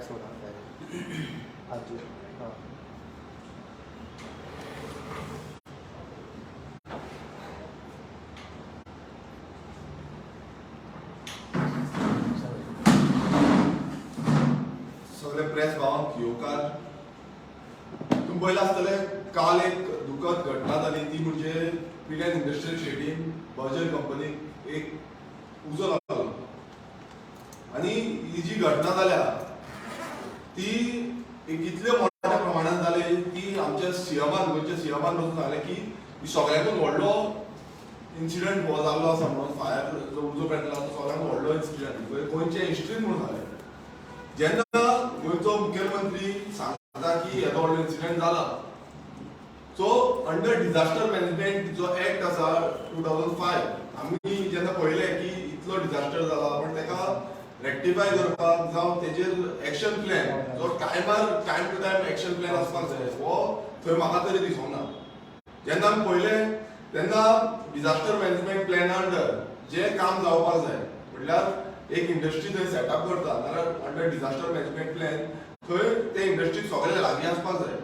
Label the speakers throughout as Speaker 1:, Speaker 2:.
Speaker 1: Relax होना है। हाँ जी, हाँ।
Speaker 2: सगळे प्रेस भावांक येवकार. तुमी पळयलां आसतलें, काल एक दुखद घटना जाली, ती म्हणजे पिड्यान इंडस्ट्रियल शेडीन बजर कंपनीक एक उजो लागलो. आनी ही जी घटना जाल्या ती एक इतले मोठ्या प्रमाणात जाली की आमच्या सीएमान, गोंयच्या सीएमान पसून सांगलें की ही सगळ्याकून व्हडलो इन्सिडंट हो जाल्लो आसा म्हणून. फायर जो उजो पेटला तो सगळ्यात व्हडलो इन्सिडंट गोंयच्या हिस्ट्रीन म्हणून सांगलें. जेन्ना गोंयचो मुखेलमंत्री सांगता की येदो व्हडलो इन्सिडंट जाला, सो अंडर डिझास्टर मॅनेजमेंट जो एक्ट आसा 2005, आमी जेन्ना पळयलें की इतलो डिझास्टर जाला, पण ताका रेक्टिफाय करपाक जावं तेजेर एक्शन प्लॅन जो टायमार, time to time action plan आसपाक जाय, हो थंय म्हाका तरी दिसोंक ना. जेन्ना आमी पळयलें तेन्ना डिझास्टर मॅनेजमेंट प्लॅना अंडर जे काम जावपाक जाय, म्हणल्यार एक इंडस्ट्री थंय सेटअप करता जाल्यार अंडर डिझास्टर मॅनेजमेंट प्लॅन थंय ते इंडस्ट्रीक सगळे लागीं आसपाक जाय,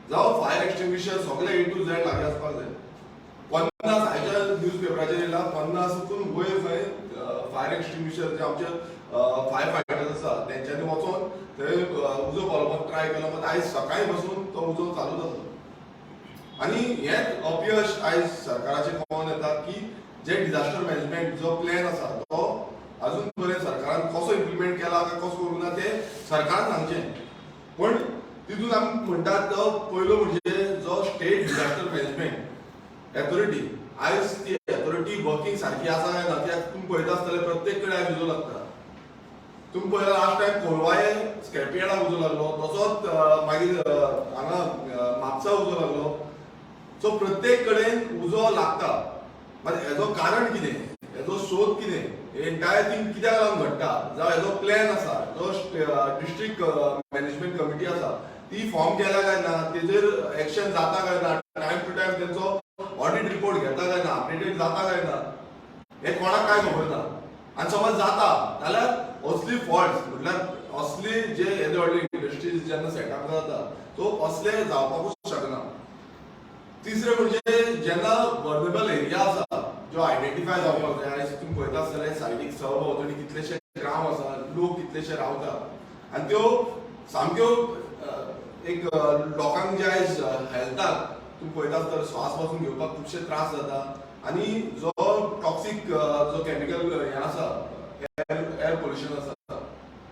Speaker 2: जावं फायर एक्सटिंग्विशर सगळे ए टू झेड लागीं आसपाक जाय. 50, आयच्या न्यूज पेपराचेर येयला, 50सून वयर खंय फायर एक्सटिंग्विशर जे आमचे फायर फायटर्स आसा तेंच्यांनी वचोन थंय उजो पालोवपाक ट्राय केलो, मात आयज सकाळी बसून तो उजो चालूच आसा. आनी हेंच अपयश आयज सरकाराचें कळोन येता की जे डिझास्टर मॅनेजमेंट जो प्लॅन आसा तो अजून पर्यंत सरकारान कसो इम्प्लिमेंट केला काय कसो करूंक ना तें सरकारान सांगचें. पण तितून आमी म्हणटात तो पयलो म्हणजे जो स्टेट डिझास्टर मॅनेजमेंट एथॉरिटी, आयज ती एथॉरिटी वर्किंग सारकी आसा काय ना? कित्याक तुमी पळयता आसतले, प्रत्येक कडेन आयज उजो लागता. तुमी पळयला, लास्ट टायम कोलवाळे स्क्रॅपयार्डाक उजो लागलो, तसोच मागीर हांगा म्हापसा उजो लागलो. सो प्रत्येक कडेन उजो लागता, मात हेजो कारण कितें, हेजो शोध कितें, एंटायर थिंग कित्याक लागून घडटा, जावं हेजो प्लॅन आसा, जो डिस्ट्रिक्ट मॅनेजमेंट कमिटी आसा ती फॉर्म केल्या काय ना, तेजेर एक्शन जाता काय ना, टायम टू टायम तेंचो ऑडिट रिपोर्ट घेता काय ना, अपडेटेड जाता काय ना, हे कोणाक काय खबर ना. आनी समज जाता जाल्यार असली फॉल्ट, म्हटल्यार असली जे येदे व्हडले इंडस्ट्रीज जेन्ना सेटअप जाता, सो असले जावपाकूच शकना. तिसरें म्हणजे जेन्ना वर्नेबल एरिया आसा जो आयडेंटिफाय जावपाक जाय, आयज तुमी पळयता आसतले, सायडीक सरभोंवतणी कितलेशे गांव आसा, लोक कितलेशे रावता आनी त्यो सामक्यो एक लोकांक जे आयज हेल्थाक तुमी पळयता आसतले, श्वास पासून घेवपाक खुबशे त्रास जाता. आनी जो टॉक्सीक जो केमिकल हें आसा, एयर पोल्युशन आसा,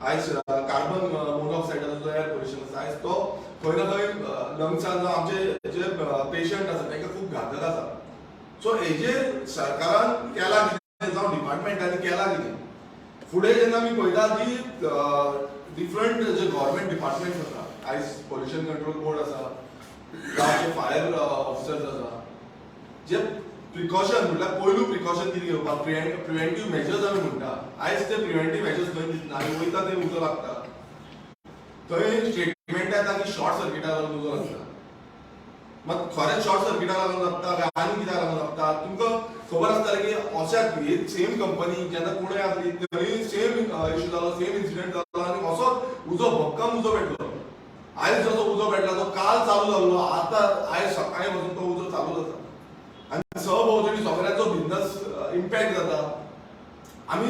Speaker 2: आयज कार्बन मोनॉक्सायडाचो जो एयर पोल्युशन आसा, आयज तो खंय ना खंय लंग्सान जावं आमचे जे पेशंट आसा तांकां खूब घातक आसा. सो हेजेर सरकारान केला कितें, जावं डिपार्टमेंटांनी केला कितें? फुडें जेन्ना आमी पळयता की डिफरंट जे गव्हर्मेंट डिपार्टमेंट्स आसा, आयज पोल्युशन कंट्रोल बोर्ड आसा, जावं फायर ऑफिसर्स आसा, जे प्रिकॉशन, म्हटल्यार पयलू प्रिकॉशन कितें घेवपाक, प्रिवेंटीव मेजर्स आमी म्हणटा, आयज ते प्रिवेंटीव मेजर्स खंय दिसना. आनी वयता थंय उजो लागता. थंय स्टेटमेंट येता की शॉर्ट सर्किटाक लागून उजो लागता. मात खरेंच शॉर्ट सर्किटाक लागून लागता काय आनी कित्याक लागून लागता? तुमकां खबर आसतलें की अशा ही सेम कंपनी जेन्ना कुणय आसली, थंय सेम इशू जालो, सेम इन्सिडंट जालो आनी असोच उजो, भक्कम उजो पेटलो. आयज जसो उजो पेटला तो काल चालू जाल्लो, आतां आयज सकाळी पासून तो उजो चालूच आसा आनी सहभोंवतणी सगळ्यांचो बिझनस इम्पॅक्ट जाता. आमी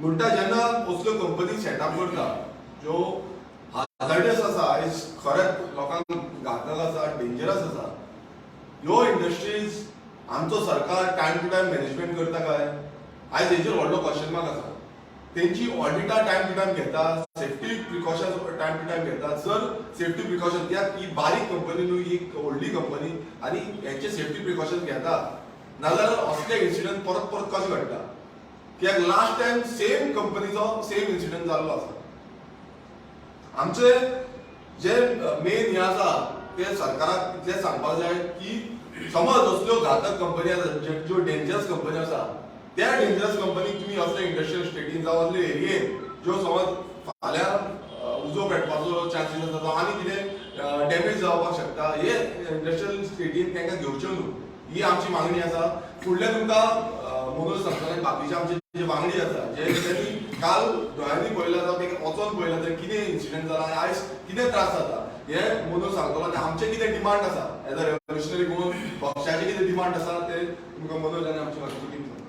Speaker 2: म्हणटा, जेन्ना असल्यो कंपनी सेटअप करता ज्यो हाजार्डस आसा, आयज खरेंच लोकांक घातक आसा, डेंजरस आसा ह्यो इंडस्ट्रीज, आमचो सरकार टायम टू टायम मॅनेजमेंट करता काय? आयज हेजेर व्हडलो क्वेश्चन मार्क आसा. तेंची ऑडिटां टायम टू टायम घेता, safety precautions time to time घेता? जर सेफ्टी प्रिकॉशन, कित्याक ही बारीक कंपनी न्हू, ही एक व्हडली कंपनी आनी हेंचे सेफ्टी प्रिकॉशन घेता, नाजाल्यार असले इन्सिडंट परत परत कशें घडटा? कित्याक लास्ट टायम सेम कंपनीचो सेम इन्सिडंट जाल्लो आसा. आमचे जे मेन हे आसा ते सरकाराक इतलें सांगपाक जाय की समज असल्यो घातक कंपनी आसा, ज्यो डेंजरस कंपनी आसा, त्या डेंजरस कंपनीक तुमी असले इंडस्ट्रियल स्टेटीन जावं असले एरियेन ज्यो समज फाल्यां उजो पेटपाचो चान्सीस आसा, जावं आनी कितें डॅमेज जावपाक शकता, हे इंडस्ट्रियल स्टेटीन तांकां घेवच्यो न्हू, ही आमची मागणी आसा. फुडलें तुमकां मनोज सांगतले आनी बाकीचे आमचे जे वांगडी आसा जे त्यांनी काल दोळ्यांनी पळयलां जावं ते वचोन पळयलां ते कितें इन्सिडंट जाला आनी आयज कितें त्रास जाता हे मनोज सांगतलो आनी आमचे कितें डिमांड आसा एज अ रेव्होल्युशनरी गोवन पक्षाचे कितें डिमांड आसा ते तुमकां मनोज आनी आमचे बाकीची टीम सांगता.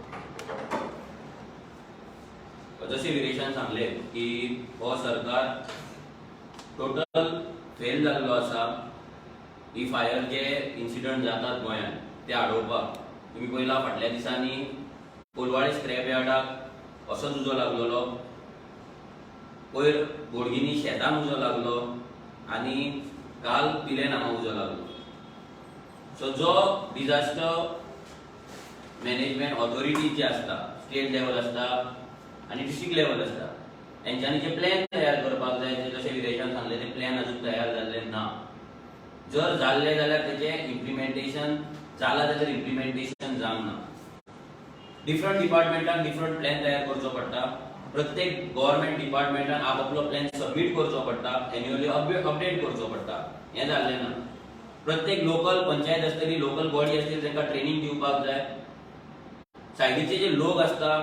Speaker 3: जशें विरेशान सांगलें की हो सरकार टोटल फेल जाल्लो आसा. ही फायर जे इन्सिडंट जातात गोंयांत ते आडोवपाक तुमी पळयला, फाटल्या दिसांनी कोलवाळे स्क्रॅप यार्डाक असोच उजो लागलेलो, पयर बोडगिनी शेतान उजो लागलो आनी काल पिलेन हांगा उजो लागलो. सो जो डिजास्टर मॅनेजमेंट ऑथॉरिटी जी आसता, स्टेट लेवल आसता आनी डिस्ट्रिक्ट लेवल आसता, तेंच्यांनी जे प्लॅन तयार करपाक जाय, जे जशें विरेशान सांगलें, ते प्लॅन अजून तयार जाल्ले ना. जर जाल्ले जाल्यार तेजें इम्प्लिमेंटेशन जाला जाल्यार इम्प्लिमेंटेशन जावंक ना. डिफरंट डिपार्टमेंटान डिफरंट प्लॅन तयार करचो पडटा. प्रत्येक गव्हर्मेंट डिपार्टमेंटान आप आपलो प्लॅन सबमीट करचो पडटा, एन्युअली अपडेट करचो पडटा. हें जाल्लें ना. प्रत्येक लोकल पंचायत आसतली, लोकल बॉडी आसतली, तांकां ट्रेनींग दिवपाक जाय. सायडीचे जे लोक आसता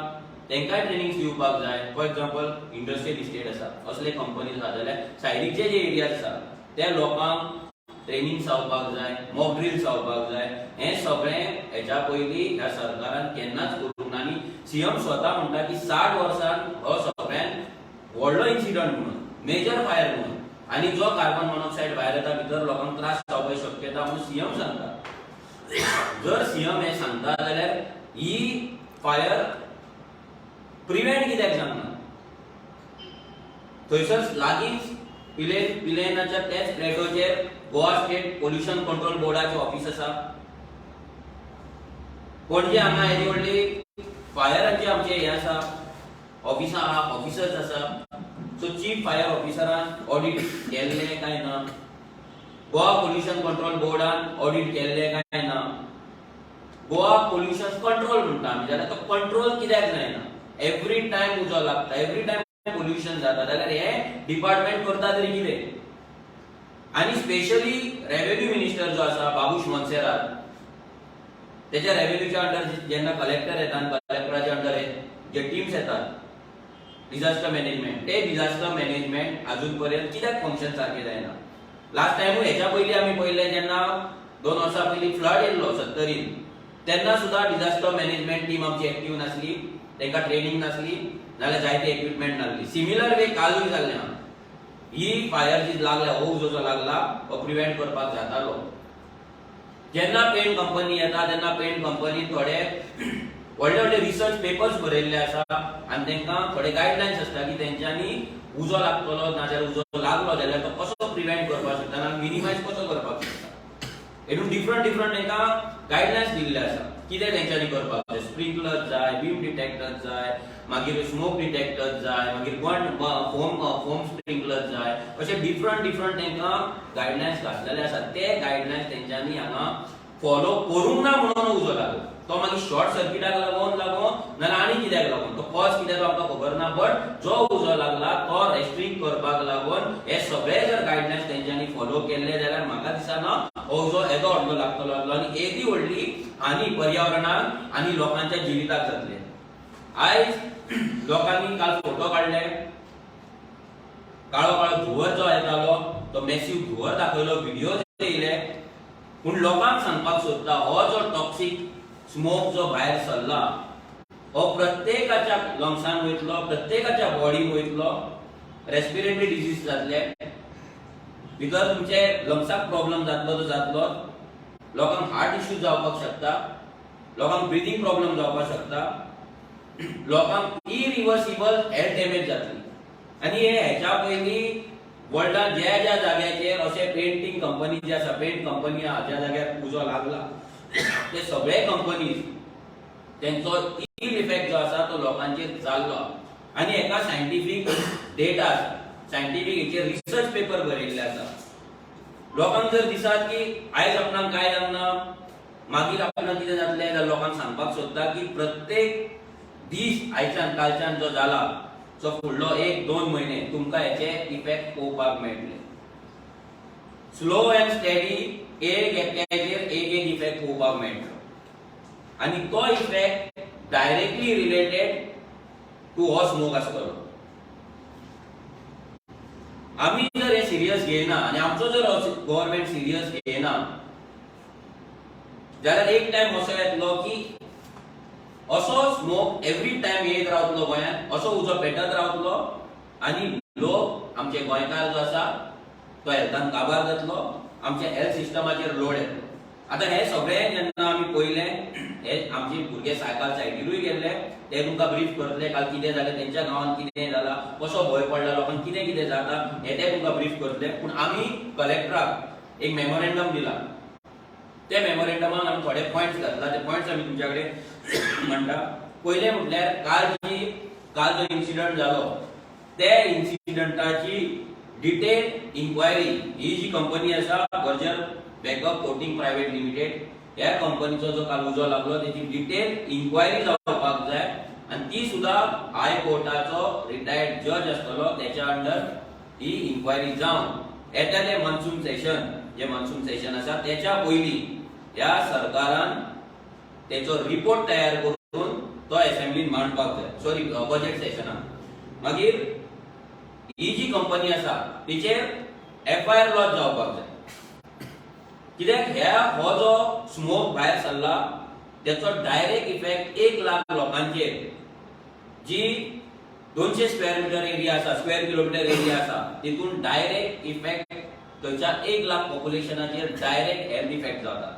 Speaker 3: तांकांय ट्रेनिंग दिवपाक जाय. फॉर एक्झाम्पल, इंडस्ट्रियल इस्टेट आसा, असले कंपनीज आसा जाल्यार सायडीचे जे एरिया आसा त्या लोकांक ट्रेनिंग जावपाक जाय, मॉक ड्रील जावपाक जाय. हें सगळें हेच्या पयलीं ह्या सरकारान केन्नाच करूंक ना. आनी सीएम स्वता म्हणटा की 60 वर्सान हो सगळ्यात व्हडलो इन्सिडंट म्हणून, मेजर फायर म्हणून, आनी जो कार्बन मोनॉक्सायड भायर येता, भितर लोकांक त्रास जावपाची शक्यता म्हणून सीएम सांगता. जर सीएम हें सांगता जाल्यार ही फायर प्रिव्हेंट कित्याक जावना? थंयसर लागींच पिलेनाच्या त्याच प्लेटोचेर गोवा स्टेट पोल्युशन कंट्रोल बोर्डाचें ऑफिस आसा. पणजे हांगा येदी व्हडली फायराचे आमचे हे आसा, ऑफिसां आहा, ऑफिसर्स आसा. सो चीफ फायर ऑफिसरान ऑडिट केल्लें काय ना? गोवा पोल्युशन कंट्रोल बोर्डान ऑडिट केल्लें काय ना? गोवा पोल्युशन कंट्रोल म्हणटा आमी, जाल्यार तो कंट्रोल कित्याक जायना? एवरी टायम उजो लागता, एवरी टायम पोल्युशन जाता, जाल्यार हे डिपार्टमेंट करता तरी कितें? आनी स्पेशली रेव्हेन्यू मिनिस्टर जो आसा बाबूश मोन्सेरात, तेच्या रेव्हेन्यूच्या अंडर जेन्ना कलेक्टर येता आनी कलेक्टराच्या अंडर जे टिम्स येतात डिझास्टर मॅनेजमेंट, ते डिझास्टर मॅनेजमेंट अजून पर्यंत कित्याक फंक्शन सारकें जायना? लास्ट टायमूय हेच्या पयलीं आमी पळयलें, जेन्ना 2 वर्सां पयलीं फ्लड येयल्लो सत्तरीन, तेन्ना सुद्दां डिझास्टर मॅनेजमेंट टीम आमची एक्टीव नासली. तांकां ट्रेनिंग नासली, नाल्यार जायते इक्विपमेंट नासली. सिमिलर वे कालूय जाल्लें आहा. ही फायर जी लागल्या, हो उजो जो लागला हो प्रिव्हेंट करपाक जातालो. जेन्ना पेंट कंपनी येता तेन्ना पेंट कंपनीन थोडे व्हडले व्हडले रिसर्च पेपर्स बरयल्ले आसा आनी तांकां थोडे गायडलायन्स आसता की तेंच्यांनी उजो लागतलो नाजाल्यार उजो लागलो जाल्यार तो कसो प्रिव्हेंट करपाक शकता आनी मिनिमायज कसो करपाक शकता. हितून डिफरंट डिफरंट तांकां गायडलायन्स दिल्ले आसा, कितें तेंच्यांनी करपाक जाय. स्प्रिंकलर जाय, बीम डिटेक्टर जाय, मागीर स्मोक डिटेक्टर जाय, मागीर बन फोम फोम स्प्रिंकलर जाय, अशे डिफरंट डिफरंट तांकां गायडलायन्स घातलेले आसा. ते गायडलायन्स तेंच्यांनी हांगा फॉलो करूंक ना म्हणून उजो लागलो. तो मागीर शॉर्ट सर्किटाक लागून नाल्यार आनी कित्याक लागून, तो कॉज कितें तो आमकां खबर ना, बट जो उजो लागला तो रेस्ट्रिक्ट करपाक लागून हे सगळे जर गायडलायन्स तेंच्यांनी फॉलो केल्ले जाल्यार म्हाका दिसना हो उजो येदो व्हडलो लागतलो आसलो आनी येदी व्हडली हानी पर्यावरणाक आनी लोकांच्या जिविताक जातले. आयज लोकांनी काल फोटो काडले, काळो काळो धुंवर जो येतालो तो मॅसिव धुंवर दाखयलो, व्हिडिओ येयले. पूण लोकांक सांगपाक सोदता, हो जो टॉक्सीक स्मोक जो भायर सरला हो प्रत्येकाच्या लंग्सान वयतलो, प्रत्येकाच्या बॉडीन वयतलो, रेस्पिरेटरी डिजीज जातले, भितर तुमचे लंग्साक प्रॉब्लम जातलो तो जातलो, लोकांक हार्ट इश्यू जावपाक शकता, लोकांक ब्रिदींग प्रॉब्लम जावपाक शकता, लोकांक इरिव्हर्सिबल हेल्थ डॅमेज जातली. आनी हे हेच्या पयलीं वर्ल्डान ज्या ज्या जाग्याचेर अशे पेंटींग कंपनी जे आसा, पेंट कंपनी आहा, ज्या जाग्यार उजो लागला, ते सगळे कंपनीज तेंचो इल इफेक्ट जो आसा तो लोकांचेर जाल्लो आहा. आनी हेका सायंटिफीक डेटा आसा, सायंटिफीक हेचेर रिसर्च पेपर बरयल्ले आसा. लोकांक जर दिसत की आयज आपणाक कांय जावना, मागीर आपणाक कितें जातलें, जाल्यार लोकांक सांगपाक सोदता की प्रत्येक दीस आयच्यान कालच्यान जो जाला, जो फुडलो 1-2 म्हयने तुमकां हेचे इफेक्ट पळोवपाक मेळटले. स्लो अँड स्टेडी एक एकट्याचेर एक एक इफेक्ट पळोवपाक मेळटलो आनी तो इफेक्ट डायरेक्टली रिलेटेड टू हो स्मोक आसतलो. आमी जर हे सिरियस घेयना आनी आमचो जर गव्हर्मेंट सिरियस घेयना जाल्यार एक टायम असो येतलो की असो स्मोक एवरी टायम येयत रावतलो गोंयांत, असो उजो पेटत रावतलो आनी लोक, आमचे गोंयकार जो आसा तो हेल्थान काबार जातलो, आमच्या हेल्थ सिस्टमाचेर लोड येतलो. आतां हे सगळें जेन्ना आमी पळयलें, हे आमचे भुरगे काल सायटीरूय गेल्ले, ते तुमकां ब्रीफ करतले काल कितें जालें, तेंच्या गांवांत कितें जालां, कसो भंय पडला लोकांक, कितें कितें जाता हे ते तुमकां ब्रीफ करतले. पूण आमी कलेक्टराक एक मेमोरेंडम दिला. त्या मेमोरेंडमान आमी थोडे पॉयंट्स घातला, ते पॉयंट्स आमी तुमच्या कडेन म्हणटा. पयलें म्हटल्यार काल जो इन्सिडंट जालो त्या इन्सिडंटाची डिटेल इन्क्वायरी, ही जी कंपनी आसा Berger backup coating private limited, ह्या कंपनीचो जो काल उजो लागलो तेची डिटेल इन्क्वायरी जावपाक जाय आनी ती सुद्दां हाय कोर्टाचो रिटायर्ड जज आसतलो तेच्या अंडर ही इन्क्वायरी जावन येता ते मॉन्सून सेशन, जे मॉन्सून सेशन आसा तेच्या पयलीं ह्या सरकारान तेचो रिपोर्ट तयार करून तो असेंब्लीन मांडपाक जाय, सॉरी, बजेट सेशनान. मागीर ही जी कंपनी आसा तिचेर एफआयआर लॉज जावपाक जाय, कित्याक ह्या हो जो स्मोक भायर सरला तेचो डायरेक्ट इफेक्ट 1 लाख लोकांचेर, जी 200 स्क्वेअर मिटर एरिया आसा, स्क्वेअर किलोमिटर एरिया आसा, तितून डायरेक्ट इफेक्ट थंयच्या 1 लाख पॉप्युलेशनाचेर डायरेक्ट हेल्थ इफेक्ट जाता.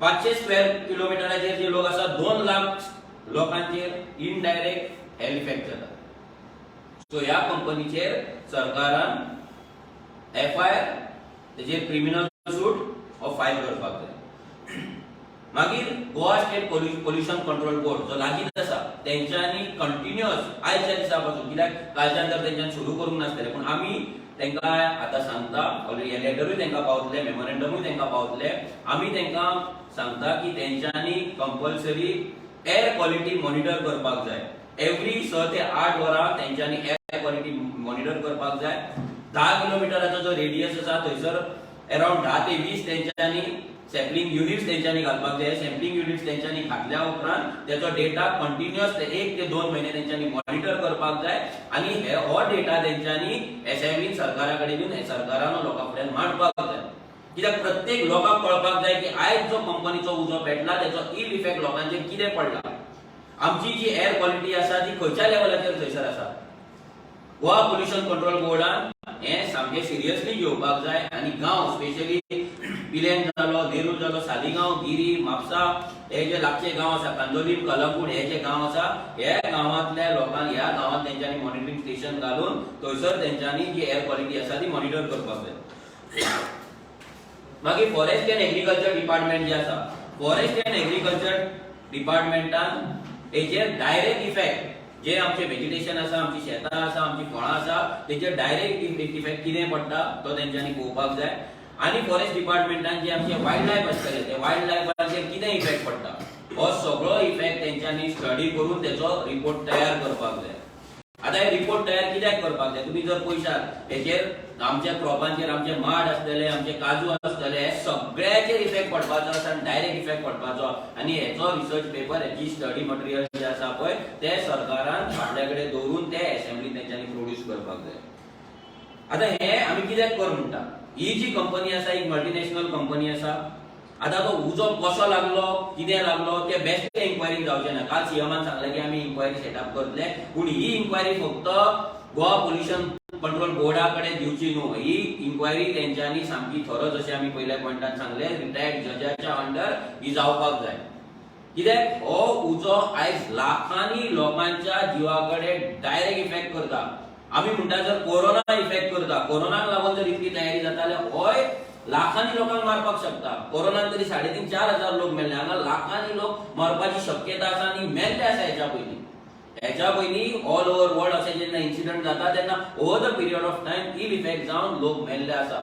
Speaker 3: 500 स्क्वेअर किलोमिटराचेर जे लोक आसा, 2 लाख लोकांचेर इनडायरेक्ट हेल्थ इफेक्ट जाता. सो ह्या कंपनीचेर सरकारान एफआयआर, तेजेर क्रिमिनल सूट हो फायल करपाक जाय. मागीर Goa state pollution control board जो लागींच आसा तेंच्यांनी कंटिन्युअस आयच्या दिसा पासून, कित्याक कालच्यान तर तेंच्यान सुरू करूंक नासतलें, पूण आमी तांकां आतां सांगता, ऑलरेडी हे लेटरूय तांकां पावतले, मेमोरेंडमूय तांकां पावतले, आमी तांकां सांगता की तेंच्यांनी कंपल्सरी एअर क्वॉलिटी मॉनिटर करपाक जाय. एवरी 6 ते 8 वरां तेंच्यांनी एअर क्वॉलिटी मॉनिटर करपाक जाय. 10 किलोमिटराचो जो रेडियस आसा थंयसर अराउंड 10 ते 20 तेंच्यांनी सॅम्पलिंग युनिट्स तेंच्यांनी घालपाक जाय. सॅम्पलिंग युनिट्स तेंच्यांनी घातल्या उपरांत तेचो डेटा कंटिन्युअस 1 ते 2 म्हयने तेंच्यांनी मॉनिटर करपाक जाय आनी हे हो डेटा तेंच्यांनी एसेंब्लीन सरकारा कडेन दिवन सरकारान लोकां फुड्यान मांडपाक जाय, कित्याक प्रत्येक लोकांक कळपाक जाय की आयज जो कंपनीचो उजो पेटला तेचो इल इफेक्ट लोकांचेर कितें पडला, आमची जी एअर क्वॉलिटी आसा ती खंयच्या लेवलाचेर थंयसर आसा. गोवा पोल्युशन कंट्रोल बोर्डान हें सामकें सिरियसली घेवपाक जाय आनी गांव, स्पेशली पिलेन जालो, नेरूल जालो, सालिगांव, गिरी, म्हापसा हे जे लागचे गांव आसा, कांदोलीम, कलंगूट हे जे गांव आसा, ह्या गांवांतल्या लोकांक ह्या गांवांत तेंच्यांनी मॉनिटरींग स्टेशन घालून थंयसर तेंच्यांनी जी एअर क्वॉलिटी आसा ती मॉनिटर करपाक जाय. मागीर फॉरेस्ट अँड एग्रीकल्चर डिपार्टमेंट जे आसा, फॉरेस्ट अँड एग्रीकल्चर डिपार्टमेंटान हेचेर डायरेक्ट इफेक्ट, जे आमचे व्हेजिटेशन आसा, आमची शेतां आसा, आमची फळां आसा, तेचेर डायरेक्ट इफेक्ट कितें पडटा तो तेंच्यांनी पळोवपाक जाय. आनी फॉरेस्ट डिपार्टमेंटान जे आमचे वायल्ड लायफ आसतले ते वायल्ड लायफाचेर कितें इफेक्ट पडटा हो सगळो इफेक्ट तेंच्यांनी स्टडी करून तेचो रिपोर्ट तयार करपाक जाय. आतां हे रिपोर्ट तयार कित्याक करपाक जाय? तुमी जर पळयशात, हेचेर आमच्या क्रॉपांचेर, आमचे माड आसतले, आमचे काजू आसतले, हे सगळ्याचेर इफेक्ट पडपाचो आसा आनी डायरेक्ट इफेक्ट पडपाचो. आनी हेचो रिसर्च पेपर, हेची स्टडी मटेरियल जे आसा पळय, ते सरकारान आपल्या कडेन दवरून ते असेंब्लीन तेंच्यांनी प्रोड्यूस करपाक जाय. आतां हे आमी कित्याक कर म्हणटा? ही जी कंपनी आसा, एक मल्टीनॅशनल कंपनी आसा. आतां तो उजो कसो लागलो, कितें लागलो, ते बेश्टे इन्क्वायरी जावचें ना. काल सीएमान सांगलें की आमी इन्क्वायरी सेटअप करतले, पूण ही इन्क्वायरी फक्त गोवा पोल्युशन कंट्रोल बोर्डा कडेन दिवची न्हू. ही इन्क्वायरी तेंच्यांनी सामकी थरो, जशें आमी पयल्या पॉयंटान सांगलें, रिटायर्ड जजाच्या अंडर ही जावपाक जाय, कित्याक हो उजो आयज लाखांनी लोकांच्या जिवा कडेन डायरेक्ट इफेक्ट करता. आमी म्हणटा, जर कोरोना इफेक्ट करता, कोरोनाक लागून जर इतली तयारी जाता जाल्यार होय लाखांनी लोकांक मारपाक शकता. कोरोनान तरी 3,500-4 हजार लोक मेल्ले, हांगा लाखांनी लोक मरपाची शक्यता आसा आनी मेल्ले आसा हेच्या पयलीं. हेच्या पयलीं ऑल ओवर वर्ल्ड अशें जेन्ना इन्सिडंट जाता तेन्ना over the period of time ill effect जावन लोक मेल्ले आसा.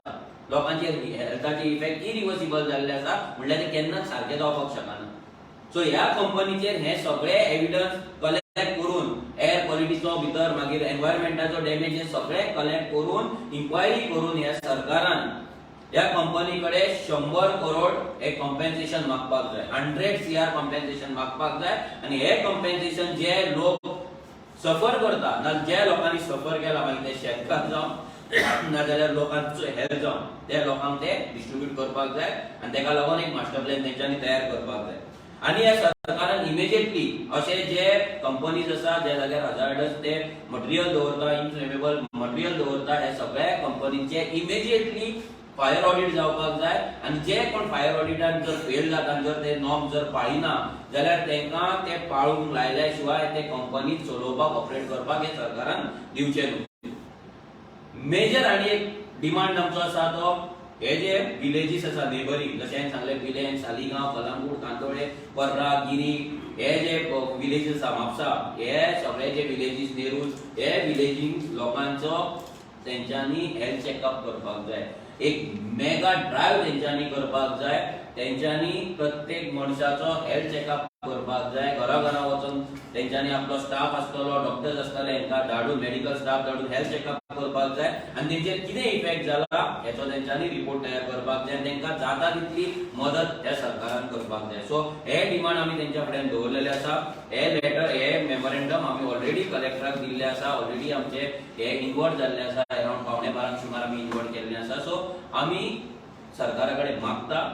Speaker 3: लोकांचे हेल्थाचे इफेक्ट इरिवर्सिबल जाल्ले आसा, म्हणल्यार ते केन्नाच सारके जावपाक शकना. सो ह्या कंपनीचेर हे सगळे एविडन्स कलेक्ट करून, एअर क्वॉलिटीचो भितर, मागीर एनवायरमेंटाचो डॅमेज, हे सगळे कलेक्ट करून, इन्क्वायरी करून ह्या सरकारान ह्या कंपनी कडेन 100 करोड हे कॉम्पेन्सेशन मागपाक जाय, 100 CR compensation मागपाक जाय. आनी हे कॉम्पेन्सेशन जे लोक सफर करता ना, जे लोकांनी सफर केला, मागीर ते शेतकार जावं नाजाल्यार लोकांचो हेल्थ जावं, त्या लोकांक ते डिस्ट्रीब्यूट करपाक जाय. आनी तेका लागून एक मास्टर प्लॅन तेंच्यांनी तयार करपाक जाय. आनी ह्या सरकारान इमिजिएटली अशे जे कंपनीज आसा, ज्या जाग्यार हजार्डस ते मटेरियल दवरता, इनफ्लेमेबल मटेरियल दवरता, हे सगळ्या कंपनीचे इमिजिएटली फायर ऑडिट जावपाक जाय. आनी जे कोण फायर ऑडिटान जर फेल जाता आनी जर ते नॉर्म जर पाळिना जाल्यार तांकां ते पाळूंक लायल्या शिवाय ते कंपनी चलोवपाक, ऑपरेट करपाक हे सरकारान दिवचें न्हू. मेजर आनी एक डिमांड आमचो आसा तो हे जे विलेजीस आसा नेबरींग, जशें हांवें सांगलें, पिलेन, सालिगांव, कलंगूट, कांदोळे, पर्रा, गिरी, हे जे विलेजीस आसा, म्हापसा, हे सगळे जे विलेजीस, नेरूल, हे विलेजींक लोकांचो तेंच्यांनी हेल्थ चॅकअप करपाक जाय. एक मेगा ड्रायव्ह तेंच्यांनी करपाक जाय. तेंच्यांनी प्रत्येक मनशाचो हेल्थ चॅकअप करपाक जाय. घरा घरा वचून तेंच्यांनी आपलो स्टाफ आसतलो, डॉक्टर्स आसतले, हांकां धाडून, मेडिकल स्टाफ धाडून हेल्थ चॅकअप करपाक जाय. आनी तेंचेर कितें इफेक्ट जाला हेचो तेंच्यांनी रिपोर्ट तयार करपाक जाय आनी तांकां जाता तितली मदत त्या सरकारान करपाक जाय. सो हे डिमांड आमी तेंच्या फुड्यान दवरलेले आसा. हे लेटर, हे मेमोरेंडम आमी ऑलरेडी कलेक्टराक दिल्ले आसा. ऑलरेडी आमचे हे इनवर्ड जाल्ले आसा. अरावंड 11:45 सुमार आमी इनवर्ड केल्ले आसा. सो आमी सरकारा कडेन मागता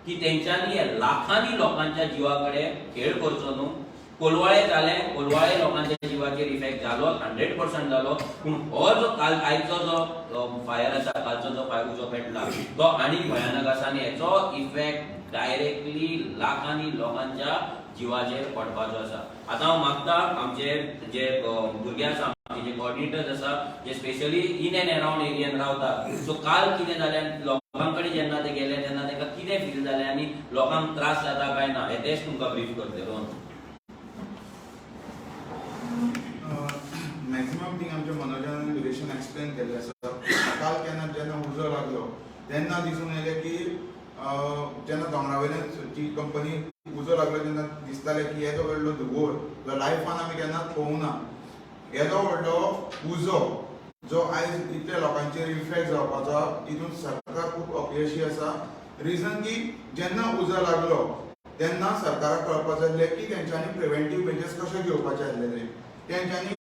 Speaker 3: की तेंच्यांनी हे लाखांनी लोकांच्या जिवा कडेन खेळ करचो न्हू. कोलवाळे जालें, कोलवाळे लोकांच्या जिवाचेर इफेक्ट जालो, 100% जालो. पूण हो जो काल आयचो जो फायर आसा, कालचो जो फायर उजो पेटला, तो आनीक भयानक आसा आनी हेचो इफेक्ट डायरेक्टली लाखांनी लोकांच्या जिवाचेर पडपाचो आसा. आतां हांव मागता, आमचे जे भुरगे आसा, आमचे जे कॉर्डिनेटर्स आसा, जे स्पेशली इन अँड अराउंड एरियान रावतात, सो काल कितें जालें, लोकां कडेन जेन्ना ते गेले तेन्ना तांकां कितें फील जालें आनी लोकांक त्रास जाता काय ना, हें तेच तुमकां ब्रीफ करतले. रोहन.
Speaker 4: मॅक्झिमम थिंग आमच्या मनोजान आनी विरेशान एक्सप्लेन केल्लें आसा. काल केन्ना जेन्ना उजो लागलो तेन्ना दिसून येयलें की जेन्ना दोंगरा वयल्यान जी कंपनी उजो लागलो तेन्ना दिसतालें की येदो व्हडलो धुंवोर जो लायफान आमी केन्नाच पळोवंक ना. येदो व्हडलो उजो जो आयज इतल्या लोकांचेर इफेक्ट जावपाचो, हितून सरकार खूब अपयशी आसा. रिजन की जेन्ना उजो लागलो तेन्ना सरकाराक कळपाक जाय आसलें की तेंच्यांनी प्रिवेंटीव मेजर्स कशे घेवपाचे आसलेले. तेंच्यांनी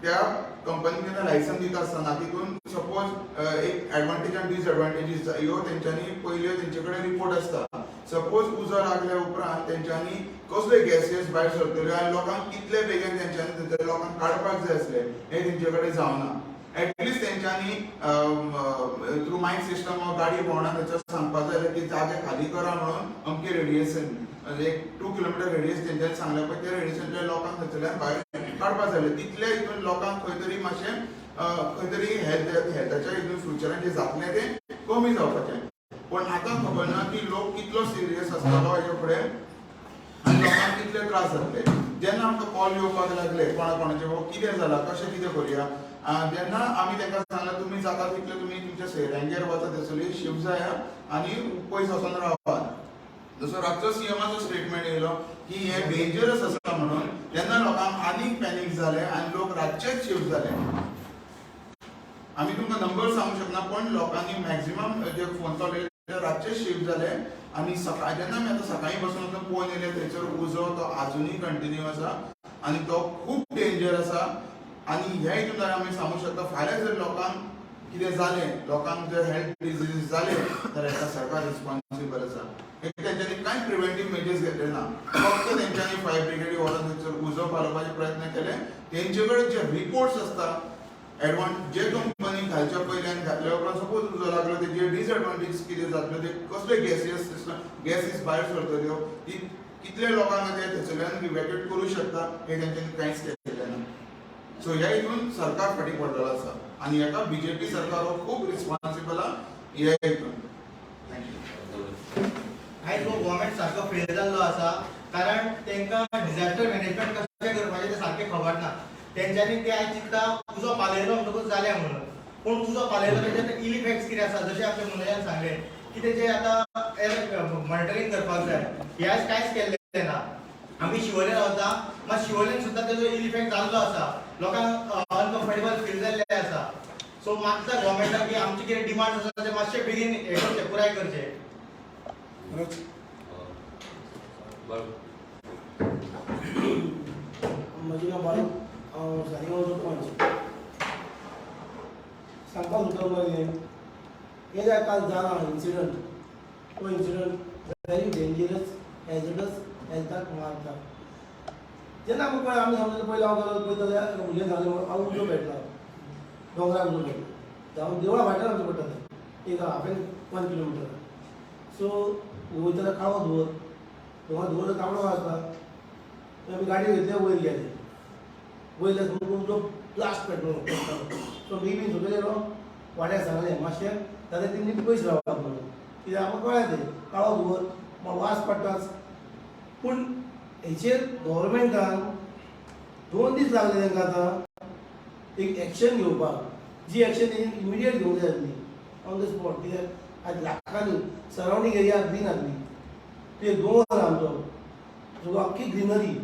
Speaker 4: त्या कंपनीक जेन्ना लायसन्स दिता आसतना तितून सपोज एक एडवांटेज आनी डिसएडवांटेजीस ह्यो तेंच्यांनी पयल्यो तेंचे कडेन रिपोर्ट आसता. सपोज उजो लागल्या उपरांत तेंच्यांनी कसले गॅसीस भायर सरतल्यो आनी लोकांक कितले बेगीन तेंच्यांनी थंयसर लोकांक काडपाक जाय आसले, हें तेंचे कडेन जावना. एटलिस्ट तेंच्यांनी थ्रू मायक सिस्टम गाडी भोंवणा थंयसर सांगपाक जाय आसलें की जागे खाली करा म्हणून. अमके रेडिएशन, एक 2 किलोमिटर रेडियस तेंच्यांनी सांगलें पळय, त्या रेडियसांतल्या लोकांक थंयसरल्यान भायर काडपाक जाय आसलें. तितले हितून लोकांक खंय तरी मातशें खंय तरी हेल्थाच्या हितून फ्युचरान जें जातलें तें कमी जावपाचें. पूण आतां खबर ना की लोक कितलो सिरियस आसतलो हेच्या फुडें आनी लोकांक कितले त्रास जातले. जेन्ना आमकां कॉल येवपाक लागले कोणा कोणाचे, बाबा कितें जालां, कशें कितें करुया, तेन्ना आमी तांकां सांगलें, तुमी जाता तितले तुमी तुमच्या सोयऱ्यांगेर वचा, थंयसरली शिफ्ट जाया आनी पयस वचोन रावात. जसो रातचो सीएमाचो स्टेटमेंट येयलो की हे डेंजरस आसा म्हणून, तेन्ना लोकांक आनीक पॅनीक जाले आनी लोक रातचेच शिफ्ट जाले. आमी तुमकां नंबर सांगूंक शकना, पण लोकांनी मॅक्झिमम जे फोन कॉल येयले ते रातचे शिफ्ट जाले. आनी सकाळी जेन्ना आमी आतां सकाळीं बसून वचून पळोवन येयले, थंयसर उजो तो आजुनूय कंटिन्यू आसा आनी तो खूब डेंजर आसा. आनी ह्या हितून जाल्यार आमी सांगूंक शकता, फाल्यां जर लोकांक कितें जालें, लोकांक जर हेल्थ डिजीज जाले जाल्यार हेका सरकार रिस्पॉन्सिबल आसा. हे तेंच्यांनी कांय प्रिवेंटीव मेजर्स घेतले ना. फक्त तेंच्यांनी फायर ब्रिगेडी व्हरोन थंयसर उजो पालोवपाचे प्रयत्न केले. तेंचे कडेन जे रिपोर्ट्स आसता एडवान्स, जे कंपनी घालच्या पयल्यान, घातल्या उपरांत सपोज उजो लागलो तेजे डिसएडवांटेज कितें जातल्यो, ते कसले गॅसीस भायर सरतल्यो, ती कितले लोकांक ते थंयसरल्यान इवॅक्युएट करूं शकता, हे तेंच्यांनी कांयच केलें ना. सो ह्या हितून सरकार फाटीं पडलेलो आसा आनी हेका बीजेपी सरकार हो खूब रिस्पॉन्सिबल आहा ह्या हितून. Thank you.
Speaker 5: आयज हो गव्हर्मेंट सारको फेल जाल्लो आसा, कारण तांकां डिझास्टर मॅनेजमेंट कशें करपाचें तें सारकें खबर ना. तेंच्यांनी ते आयज चिंत्ता उजो पालयलो म्हणटकूच जालें म्हणून. पूण उजो पालयलो तेजे इल इफेक्ट्स कितें आसा, जशें आमच्या मनोजान सांगलें की तेजे आतां एअर मॉनिटरींग करपाक जाय. हें आयज कांयच केल्लें ना. आमी शिवोले रावता, मात शिवोलेन सुद्दां तेजो इल इफेक्ट जाल्लो आसा. लोकांक अनकम्फर्टेबल फील जाल्लें आसा. सो मागता गव्हर्मेंटाक की आमचे कितें डिमांड आसा ते मातशे बेगीन हें करचें, पुराय करचें.
Speaker 3: बरोबर.
Speaker 6: म्हजें नांव बाळू, हांव सालिगांवचो पंच. सांगपाक सोदता तुमकां कितें, हें जें काल जालां इन्सिडंट, तो इन्सिडंट व्हेरी डेंजरस, हॅजर्डस, हेल्थाक मारता. जेन्ना आमकां कळ्ळें, आमी समज पयलीं हांव गेलो पळयता जाल्यार भुरग्यांक सांगलें, हांव उजो पेटला, दोंगराक उजो पेटला, जावं देवळा फाटल्यान वचचें पडटा तें एक half an one kilometre. So वयतना काळो धुंवर, दोंगर धुंवर तांबडो आसता. थंय आमी गाडी घेतली, वयर गेले. वयर सामको उजो ब्लास्ट पेटलो. सो बेगीन सगळे गेलो, वाड्यार सांगलें मातशें जाल्यार तेणी पयस रावपाक म्हणून, कित्याक आमकां कळ्ळें तें काळो धुंवर वास पडटाच. पूण हेचेर गव्हर्मेंटान 2 दीस लागले तांकां आतां एक एक्शन घेवपाक, जी एक्शन तेणी इमिडिएट घेवंक जाय आसली ऑन the spot. कित्याक आयज लाखांनी सरावंडींग एरिया ग्रीन आसली, ते दोंगर आमचो सो अख्खी ग्रिनरी,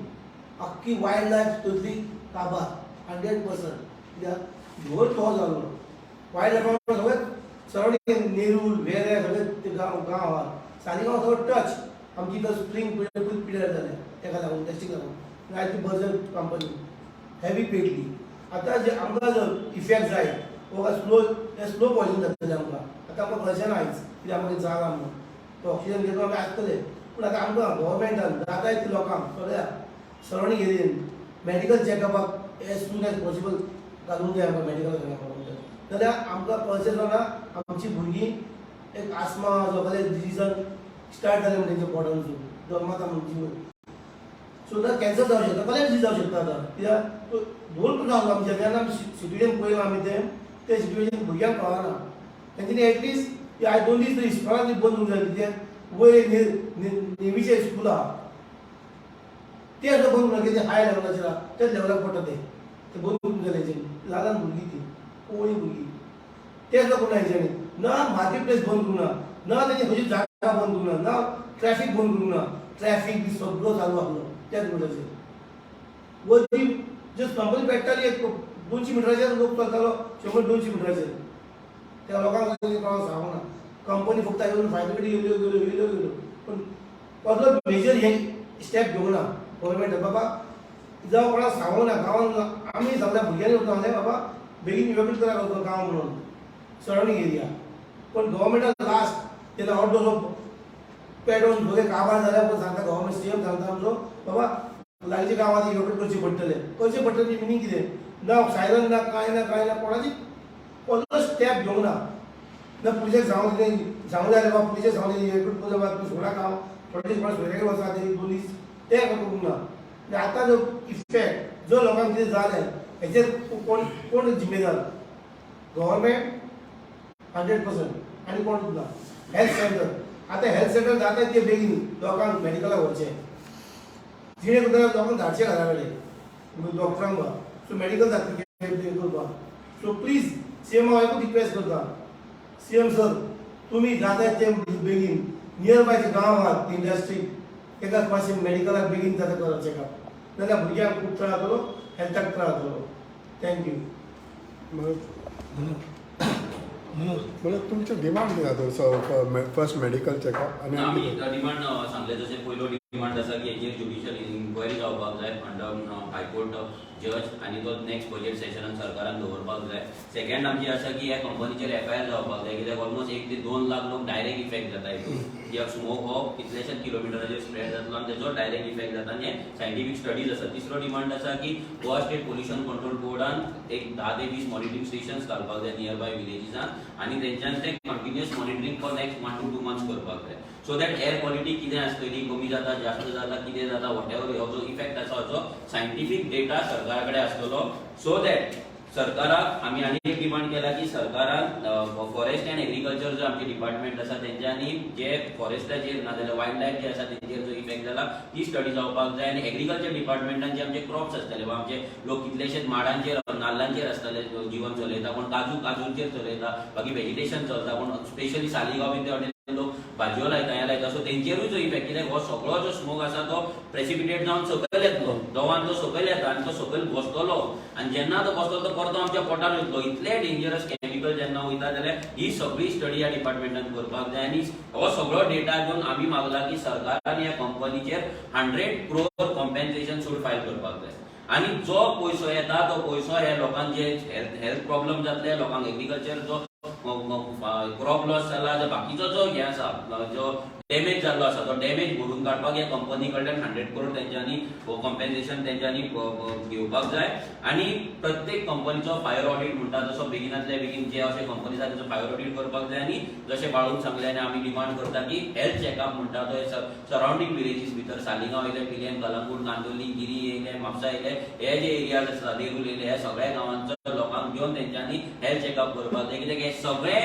Speaker 6: अख्खी वायल्ड लायफ तसली काबार 100%. कित्याक धुंवर तो जालो, वायल्ड लायफा सगळें सरावंडींग नेरूल, वेरें, सगळे ते गांव गांव आहा. सालिगांव सगळो टच. आमची इथं स्प्रींग पिड्यार पिड्यार जालें तेका लागून, इंडस्ट्रीक लागून. आयज ती बर्जर कंपनी हेवी पेटली. आतां जे आमकां जर इफेक्ट जायत वो स्लो, ते स्लो पॉयजन जातलें आमकां. आतां आमकां कळचें ना आयज कित्याक आमकां जालां म्हणून, तो ऑक्सिजन घेवन आमी आसतले. पूण आतां आमकां गव्हर्मेंटान जाता तितले लोकांक सगळ्या सरावंडींग एरियेन मेडिकल चॅकअपाक एज सून एज पॉसिबल घालूंक जाय आमकां मेडिकल व्हरोंक जाय. जाल्यार आमकां कळचें ना, आमची भुरगीं एक आस्मा जावं डिजीजान स्टार्ट जालें म्हण तेंच्या पोटानसून जल्माता म्हणून सुद्दां कॅन्सर जावं शकता, कसलें डिजीज जावं शकता आतां. कित्याक तो धुंवर जालो आमच्या. जेन्ना आमी सिट्युएशन पळयलां आमी, तें तें सिट्युएशन भुरग्यांक कळना. तेंच्यांनी एटलिस्ट आयज 2 दीस तरी इस्कॉलां ती बंद करूंक जाय. कित्याक वयर एक नेवीचें स्कूल आहा, तें सुद्दां बंद करूंक, कितें हाय लेवलाचेर आहा, त्याच लेवलाक पडटा तें, तें बंद करूंक जाय तेंच्यांनी. ल्हान भुरगीं ती, कोवळी भुरगीं, तें सुद्दां करूंक ना हेंच्यांनी. ना मार्केट प्लेस बंद करूंक ना, ना तेंची खंयची जागा बंद करूंक ना, ना ट्रॅफीक बंद करूंक ना. ट्रॅफीक बी सगळो चालू आसलो त्याच रोडाचेर. वयर जस्ट कंपनी पेट्टाली एक 200 मिटराचेर लोक चलतालो, 100-200 मिटराचेर. त्या लोकांक कोणाक सांगूंक ना. कंपनी फक्त येवन फायर ब्रिगेड येयल्यो, गेल्यो, येयल्यो, गेल्यो, पूण कसलो मेजर हे स्टेप घेवंक ना गव्हर्मेंटान बाबा. जावं कोणाक सांगूंक ना गांवान. आमी सगळ्या भुरग्यांनी वचून सांगलें, बाबा बेगीन इवॅक्युएट करा गांव म्हणून सरावंडींग एरिया. पण गव्हर्मेंटान लास्ट तेन्ना अर्दो पेटोवन सगळे काबार जाल्यार पण सांगता गव्हर्मेंट, सीएम सांगता आमचो, बाबा लागींच्या गांवांत इवॅक्युएट करचे पडटले. करचे पडटले मिनींग कितें? ना सायरन ना, कांय ना, कांय ना. कोणाची कसलो स्टेप घेवंक ना. ना पुलिसाक सांगूंक कितें सांगूंक जाय, बाबा पुलिसाक सांगूं इवॅक्युएट करता, बाबा तुमी सोडा गांव, थोडे दीस कोणा सोयऱ्यागेर वचा ते 2 दीस, ते करूंक ना. आनी आतां जो इफेक्ट जो लोकांक कितें जालें, हेचेर कोण कोण जिम्मेदार? गव्हर्मेंट 100%, आनी कोण ना. हेल्थ सेंटर, आतां हेल्थ सेंटर जाता ते बेगीन लोकांक मेडिकलाक व्हरचें, जिणे करता लोकांक धाडचें घरा कडेन डॉक्टरांक बा. सो मेडिकल जातलें करपाक. सो प्लीज सीएम, हांव एकूच रिक्वेस्ट करता, सीएम सर, तुमी जाता ते बेगीन नियर बाय जे गांव आहात इंडस्ट्री, ताका मातशें मेडिकलाक बेगीन जाता करा चॅकअप, नाजाल्यार भुरग्यांक खूब त्रास जातलो, हेल्थाक त्रास जातलो. Thank you.
Speaker 7: म्हणल्यार तुमचें डिमांड कितें आतां? फर्स्ट मेडिकल चॅकअप आनी
Speaker 3: आमी
Speaker 7: आनी कितें?
Speaker 3: डिमांड सांगले जशें, पयलो डिमांड आसा की हेचेर ज्युडिशियल इन्क्वायरी जावपाक जाय अंडर हायकोर्ट जज आनी तो नेक्स्ट बजेट सेशनान सरकारान दवरपाक जाय. सेकंड आमची आसा की ह्या कंपनीचेर एफआयआर जावपाक जाय, कित्याक ऑलमोस्ट 1 ते 2 लाख लोक डायरेक्ट इफेक्ट जाता हितून, कित्याक स्मोक हो कितल्याशाच किलोमिटराचेर स्प्रेड जातलो आनी तेजो डायरेक्ट इफेक्ट जाता आनी हे सायंटिफीक स्टडीज आसा. तिसरो डिमांड आसा की गोवा स्टेट पोल्युशन कंट्रोल बोर्डान एक 10 ते 20 मॉनिटरींग स्टेशन्स घालपाक जाय नियर बाय विलेजीसान आनी तेंच्यान ते continuous monitoring for next 1 to 2 months करपाक जाय, सो that air quality कितें आसतली, कमी जाता, जास्त जाता, कितें जाता, what ever हो जो इफेक्ट आसा हाचो सायंटिफीक डेटा सरकारा कडेन आसतलो. सो that सरकाराक आमी आनी एक डिमांड केला की सरकारान फॉरेस्ट अँड एग्रीकल्चर जो आमचे डिपार्टमेंट आसा, तेंच्यांनी जे फॉरेस्टाचेर नाजाल्यार वायल्ड लायफ जे आसा तेंचेर जो इफेक्ट जाला ती स्टडी जावपाक जाय. आनी एग्रीकल्चर डिपार्टमेंटान जे आमचे क्रॉप्स आसतले वा आमचे लोक कितलेशेच माडांचेर, नाल्लांचेर आसतले, जिवन चलयता, कोण काजूंचेर चलयता, बाकी व्हेजिटेशन चलता, कोण स्पेशली सालिगांव बी ते वाटेन लोक भाजयो लायता, हें लायता, सो तेंचेरूय जो इफेक्ट, कित्याक हो सगळो जो स्मोक आसा तो प्रेसिपिटेट जावन सकयल येतलो, दवान तो सकयल येता आनी तो सकयल बसतलो आनी जेन्ना तो बसतलो तो परतो आमच्या पोटान वयतलो. इतले डेंजरस केमिकल जेन्ना वयता जाल्यार ही सगळी स्टडी ह्या डिपार्टमेंटान करपाक जाय आनी हो सगळो डेटा घेवन आमी मागला की सरकारान ह्या कंपनीचेर 100 क्रोर कॉम्पेन्सेशन सूट फायल करपाक जाय आनी जो पयसो येता तो पयसो ह्या लोकांक जे हेल्थ प्रॉब्लम जातले, लोकांक एग्रीकल्चर जो क्रॉप लॉस जाला, जो बाकीचो जो हें आसा जो डॅमेज जाल्लो आसा तो डॅमेज भरून काडपाक ह्या कंपनी कडल्यान 100 करोड तेंच्यांनी कॉम्पेन्सेशन तेंच्यांनी घेवपाक जाय. आनी प्रत्येक कंपनीचो फायर ऑडिट म्हणटा तसो बेगिनातल्या बेगीन जे अशे कंपनी आसा तेचो फायर ऑडिट करपाक जाय. आनी जशें बाळून सांगलें आनी आमी डिमांड करता की हेल्थ चॅकअप म्हणटा तो सरावंडींग विलेजीस भितर सालिगांव येयले, पिलेन, कलंगूट, कांदोली, गिरी येयले, म्हापसा येयले, हे जे एरियाज आसा नेरूल येयले, ह्या सगळ्या गांवांचो लोकांक घेवन तेंच्यांनी हेल्थ चॅकअप करपाक जाय. कित्याक हे सगळे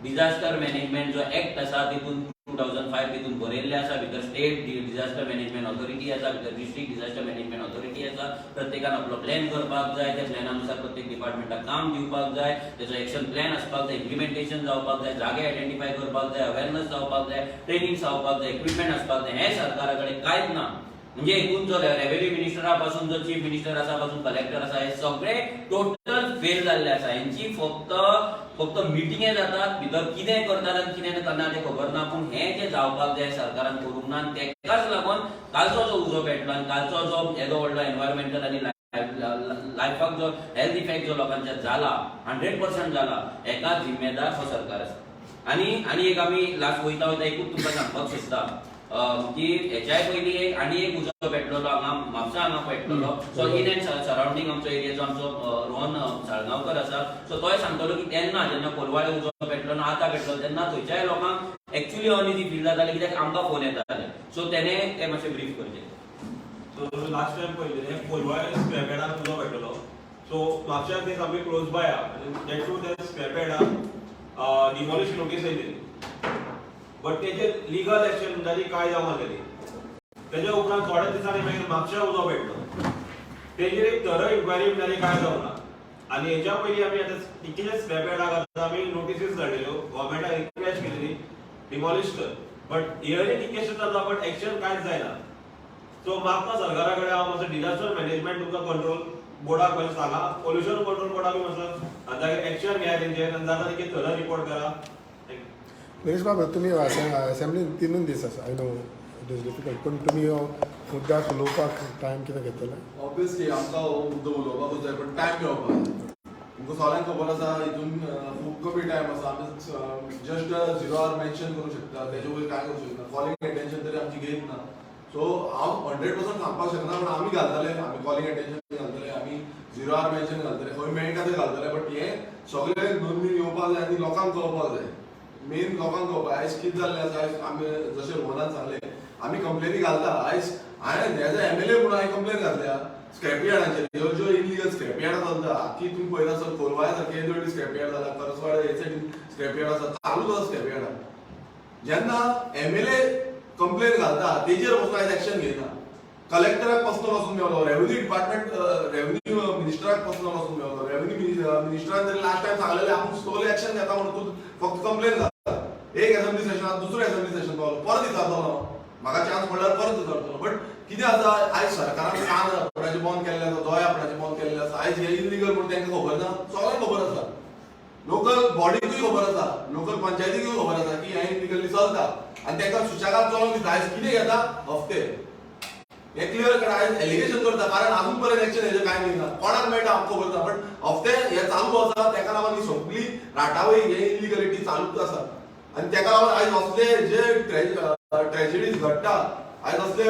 Speaker 3: डिझास्टर मॅनेजमेंट जो एक्ट आसा तितून 2005 तितून बरयल्लें आसा, भितर स्टेट डिझास्टर मॅनेजमेंट ऑथॉरिटी आसा, भितर डिस्ट्रिक्ट डिझास्टर मॅनेजमेंट ऑथॉरिटी आसा. प्रत्येकान आपलो प्लॅन करपाक जाय, त्या प्लॅना नुसार प्रत्येक डिपार्टमेंटाक काम दिवपाक जाय, तेचो एक्शन प्लॅन आसपाक जाय, इम्प्लिमेंटेशन जावपाक जाय, जागे आयडेंटिफाय करपाक जाय, अवेरनस जावपाक जाय, ट्रेनिंग जावपाक जाय, इक्विपमेंट आसपाक जाय. हें सरकारा कडेन कांयच ना. म्हणजे एकूण जो रेव्हेन्यू मिनिस्टरा पासून जो चीफ मिनिस्टर आसा पासून कलेक्टर आसा हे सगळे टोटल फेल जाल्ले आसा. हेंची फक्त फक्त मिटिंगे जातात, भितर कितें करतात आनी कितें करना तें खबर ना. पूण हें जें जावपाक जाय सरकारान करूंक ना आनी तेकाच लागून कालचो जो उजो पेटलो आनी कालचो जो येदो व्हडलो एनवायरमेंटल आनी लायफाक जो हेल्थ इफेक्ट जो लोकांच्या जाला 100% जाला, हेका जिम्मेदार हो सरकार आसा. आनी आनी एक आमी लास्ट वयता वयता एकूच तुमकां सांगपाक सोदता की हेच्याय पयलीं एक आनी एक उजो पेटलेलो हांगा म्हापसा हांगा पेटलेलो. सो इन एंड सरावंडींग आमचो एरियाचो आमचो रोहन साळगांवकर आसा, सो तोय सांगतलो की तेन्ना जेन्ना कोलवाळे उजो पेटलो ना आतां पेटलो तेन्ना थंयच्याय लोकांक एक्चुअली अनइजी फील जातालें, कित्याक आमकां फोन येताले. सो तेणे ते मातशें ब्रीफ करचें.
Speaker 8: सो लास्ट टायम पळयलें कोलवाळे स्क्रॅप यार्डान उजो पेटलेलो. सो म्हापश्याक ते सामके क्लोज बाय आहा आनी that to त्या स्क्रॅप यार्डाक डिमॉलिश नोटीस येयलेली, बट तेजेर लिगल एक्शन म्हणटा ती कांय जावंक नासलेली. तेज्या उपरांत थोड्या दिसांनी मागीर म्हापश्या उजो पेटलो, तेजेर एक थरो इन्क्वायरी म्हणटा ती कांय जावंक ना. आनी हेच्या पयलीं आमी आतां कितले स्क्रॅप यार्डाक आतां आमी नोटिसीस धाडलेल्यो, गव्हर्मेंटाक रिक्वेस्ट केलेली डिमॉलिश कर, बट इयरली कितकेशें जाता बट एक्शन कांयच जायना. सो मागता सरकारा कडेन हांव मातसो डिजास्टर मॅनेजमेंट तुमकां कंट्रोल बोर्डाक पयलीं सांगा, पोल्युशन कंट्रोल बोर्डाकूय मातसो आनी तागेर एक्शन घेया तेंचेर आनी जाता तितकें थरो रिपोर्ट करा.
Speaker 7: गिरीश बाब, तुमी असेंब्लीन 3 दीस आसा, I know it is difficult, पूण तुमी हो मुद्दा उलोवपाक टायम कितें घेतले?
Speaker 2: ऑब्वियसली आमकां हो मुद्दो उलोवपाकूच जाय, पण टायम मेळोवपाक जाय. तुमकां सगळ्यांक खबर आसा हितून खूब कमी टायम आसा. आमी जस्ट 0 our mention करूंक शकता, तेजे वयर कांय करूंक शकना. कॉलिंग एटेन्शन तरी आमची घेत ना. सो हांव 100% सांगपाक शकना, पण आमी घालतले, आमी कॉलिंग एटेन्शन घालतले, आमी 0 our mention घालतले, खंय मेळटा ते घालतले. बट हें सगळें नोंदणी येवपाक जाय आनी लोकांक कळपाक जाय, मेन लोकांक कळपाक. आयज कितें जाल्लें आसा, आयज आमी जशें रोहनान सांगलें, आमी कंप्लेनी घालता. आयज हांवें एज अ एमएलए म्हणून हांवें कंप्लेन घातल्या स्क्रॅप यार्डाचेर. ह्यो ज्यो इलिगल स्क्रॅप यार्डां चलता आखी तुमी पळयता आसत, कोलवाळ्या सारके येदी व्हडली स्क्रॅप यार्ड जाला, करसवाडे हे सायडीन स्क्रॅप यार्ड आसा, चालूच आसा स्क्रॅप यार्डां. जेन्ना एमएलए कंप्लेन घालता तेजेर वचून आयज एक्शन घेयना. कलेक्टराक पर्सनल वचून मेवलो, रेव्हेन्यू डिपार्टमेंट रेव्हेन्यू मिनिस्टराक पर्सनल वचून मेवलो. रेव्हेन्यू मिनिस्टरान जरी लास्ट टायम सांगलेलें आपूण स्लोली एक्शन घेता म्हणून तूं फक्त कंप्लेन घालता. एक असेंब्ली सेशनात दुसरो असेंब्ली सेशन पावलो, परत विचारतलो हांव, म्हाका चान्स पडल्यार परत विचारतलो. बट कितें आसा, आयज सरकारान कान आपणाचे बंद केल्ले आसा, दोळे आपणाचे बंद केल्ले आसा. आयज हे इलिगल म्हणून तांकां खबर ना, सगळ्यांक खबर आसा, लोकल बॉडीकूय खबर आसा, लोकल पंचायतीकूय खबर आसा की हें इलिगली चलता आनी तांकां सुशेगाद चलोवंक दिता. आयज कितें घेता हफ्ते, हें क्लियर कट आयज एलिगेशन करता, कारण अजून पर्यंत एक्शन हेजेर कांय घेयना. कोणाक मेळटा आमकां खबर ना, बट हफ्ते हे चालू आसा, तेका लागून ही सगळी राटावळी हे इलिगलिटी चालूच आसा. आनी तेका लागून आयज असले जे ट्रेजिडीज घडटा, आयज असले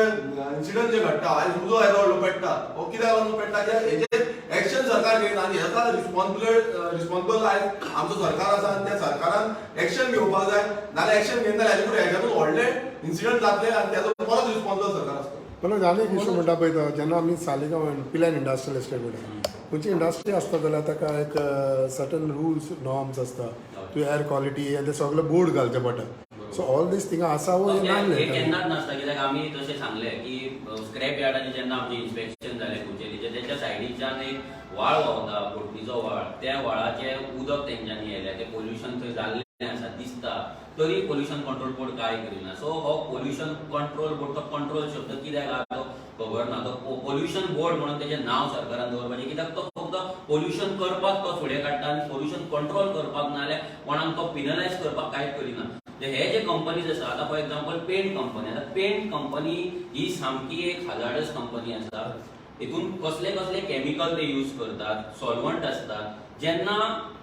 Speaker 2: इन्सिडंट जे घडटा, आयज उजो येदो व्हडलो पेट्टा, हो कित्याक लागून पेट्टा की हेजेर एक्शन सरकार घेयना. आनी हेका रिस्पॉन्सिबल आयज आमचो सरकार आसा आनी त्या सरकारान एक्शन घेवपाक जाय. नाल्यार एक्शन घेयना जाल्यार हेजे फुडें हेच्याकून व्हडले इन्सिडंट जातले आनी तेजो परत रिस्पॉन्सिबल सरकार आसतलो.
Speaker 7: म्हणून आनी एक इशू म्हणटा पळय तो, जेन्ना आमी सालिगांव पिल्यान इंडस्ट्रियल एस्टेट म्हणटा, खंयची इंडस्ट्री आसता जाल्यार ताका एक सर्टन रुल्स नॉर्म्स आसता, तूं एअर क्वॉलिटी आनी ते सगळे बोर्ड घालचे पडटा. सो ऑल दीस थिंगा आसा वो
Speaker 3: हे
Speaker 7: नासलें
Speaker 3: केन्नाच नासता, कित्याक आमी तशें सांगलें की स्क्रॅप यार्डाचें जेन्ना आमचें इन्स्पेक्शन जालें कुचेलीचें, तेच्या सायडीच्यान एक व्हाळ व्हांवता, बोटीचो व्हाळ, त्या व्हाळाचें उदक तेंच्यांनी येयलें, तें पोल्युशन थंय जाल्लें. आसा दिसता, तरी पोल्युशन कंट्रोल बोर्ड काय करिना. सो हो पोल्युशन कंट्रोल बोर्ड, तो कंट्रोल शब्द कित्याक आहा तो खबर ना. तो पोल्युशन बोर्ड म्हणून तेजें नांव सरकारान दवरपाचें, कित्याक तो फक्त पोल्युशन करपाक तो फुडें काडटा आनी पोल्युशन कंट्रोल करपाक नाजाल्यार कोणाक तो पिनलायज करपाक कांयच करिना. हे जे कंपनीज आसा, आतां फॉर एक्झाम्पल पेंट कंपनी, आतां पेंट कंपनी ही सामकी एक हजार्डस कंपनी आसा. हितून कसले कसले केमिकल ते यूज करतात, सॉल्वंट असतात. जेन्ना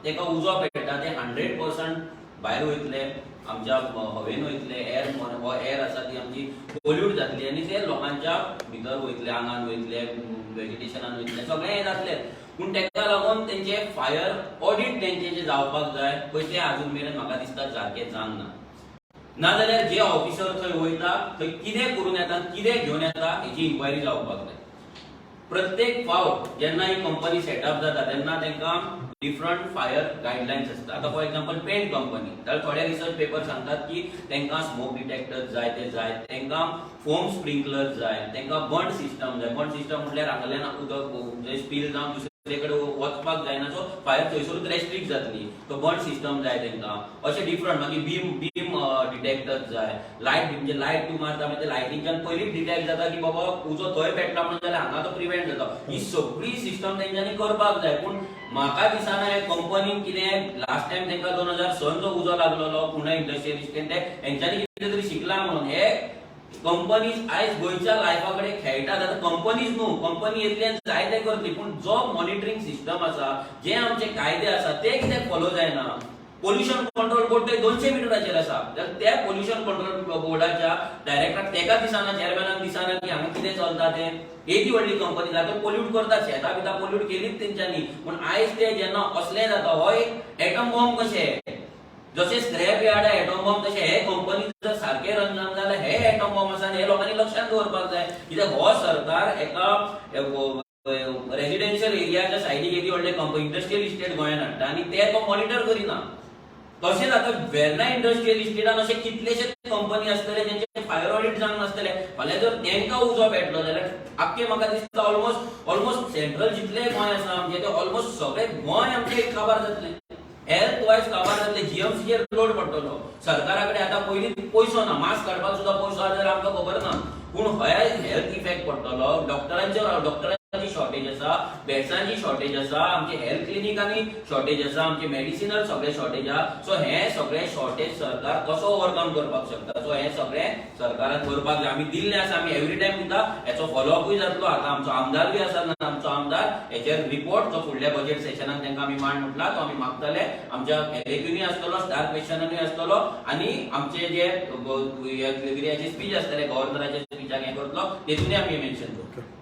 Speaker 3: तेका उजो पेट्टा ते 100% भायर वयतले, आमच्या हवेन वयतले, एअर हो एअर आसा ती आमची पोल्यूट जातली आनी ते लोकांच्या भितर वयतले, आंगान वयतले, वेजिटेशनान वयतले, सगळें हें जातलें. पूण तेका लागून तेंचे फायर ऑडिट तेंचे जे जावपाक जाय पळय ते आजून मेरेन म्हाका दिसता सारकें जावंक ना. नाजाल्यार जे ऑफिसर थंय वयता थंय कितें करून येता, कितें घेवन येता हेची इन्क्वायरी जावपाक जाय. प्रत्येक फावट जेन्ना ही कंपनी सेटअप जाता तेन्ना तांकां डिफरंट फायर गायडलायन्स आसता. आतां फॉर एक्झाम्पल पेंट कंपनी जाल्यार थोडे रिसर्च पेपर सांगतात की तांकां स्मोक डिटेक्टर जाय, ते जाय, तांकां फोम स्प्रिंकलर जाय, तांकां बंड सिस्टम जाय. बंड सिस्टम म्हटल्यार हांगाल्यान उदक स्पील जावन दुसरे कडेन वचपाक जायना, सो फायर थंयसरूच रेस्ट्रिक्ट जातली, तो बंड सिस्टम जाय तांकां. अशें डिफरंट मागीर बीम बीम डिटेक्टर जाय, लायट म्हणजे लायट तूं मारता मागीर ते लायटीच्यान पयलींच डिटेक्ट जाता की बाबा उजो थंय पेटला म्हणून जाल्यार हांगा तो प्रिवेंट जाता. ही सगळी सिस्टम तेंच्यांनी करपाक जाय. पूण म्हाका दिसना हे कंपनीन कितें लास्ट टायम तांकां 2000 सन जो उजो लागलेलो पुणे इंडस्ट्रियल इस्टेट, ते हेंच्यांनी कितें तरी शिकला म्हणून हे कंपनीज आयज गोंयच्या लायफा कडेन खेळटात. आतां कंपनीज न्हू, कंपनी येतली आनी जाय तें करतली, पूण जो मॉनिटरींग सिस्टम आसा, जे आमचे कायदे आसा ते कित्याक फॉलो जायना? पोल्युशन कंट्रोल बोर्ड ते 200 मिटराचेर आसा, जाल्यार त्या पोल्युशन कंट्रोल बोर्डाच्या डायरेक्टराक तेका दिसना, चेअरमॅनाक दिसना की हांगा कितें चलता तें? येदी व्हडली कंपनी जाल्यार पोल्यूट करता, शेतां बितां पोल्यूट केलीच तेंच्यांनी. पूण आयज ते जेन्ना असलें जाता, हो एक एटम बॉम्ब कशें, जशें स्क्रॅप यार्ड एटम बॉम्ब, तशें हे कंपनी जर सारकें रन जावन जाल्यार हे एटम बॉम्ब आसा आनी हे लोकांनी लक्षांत दवरपाक जाय. कित्याक हो सरकार एका रेजिडेन्शियल एरियाच्या सायडीक येदी व्हडले कंपनी इंडस्ट्रियल इस्टेट गोंयांत हाडटा आनी ते तो मॉनिटर करिना. तशेंच आतां वेर्ना इंडस्ट्रियल इस्टेटान अशे कितलेशे कंपनी आसतले जेंचे फायर ऑडिट जावंक नासतले. फाल्यां जर तेंकां उजो पेटलो जाल्यार आख्खे म्हाका दिसता ऑलमोस्ट सेंट्रल जितले गोंय आसा आमचे ते ऑलमोस्ट सगळे गोंय आमचे काबार जातले, हेल्थ वायज काबार जातले, जीएमसीचेर लोड पडटलो. सरकारा कडेन आतां पयलीं पयसो ना, मास्क काडपाक सुद्दां पयसो आसा जाल्यार आमकां खबर ना, पूण हय हेल्थ इफेक्ट पडटलो. डॉक्टरांची शॉर्टेज आसा, बेड्सांची शॉर्टेज आसा, आमचे हेल्थ क्लिनिकांनी शॉर्टेज आसा, आमचे मेडिसिनल सगळे शॉर्टेज आसा. सो हे सगळे शॉर्टेज सरकार कसो ओवरकम करपाक शकता? सो हे सगळे सरकारान करपाक जाय. आमी दिल्ले आसा, आमी एवरी टायम दिता, हेचो फॉलोअपूय जातलो. आतां आमचो आमदारूय आसा, आमचो आमदार हेचेर रिपोर्ट जो फुडल्या बजेट सेशनाक तांकां आमी मांड म्हटला तो आमी मागतले. आमच्या एलएक्यूनूय आसतलो, स्टार क्वेश्चनानूय आसतलो आनी आमचे जे कित्याचे स्पीच आसतले, गव्हर्नराचे स्पीचाक हें करतलो, तेतूनय आमी मेन्शन करतले.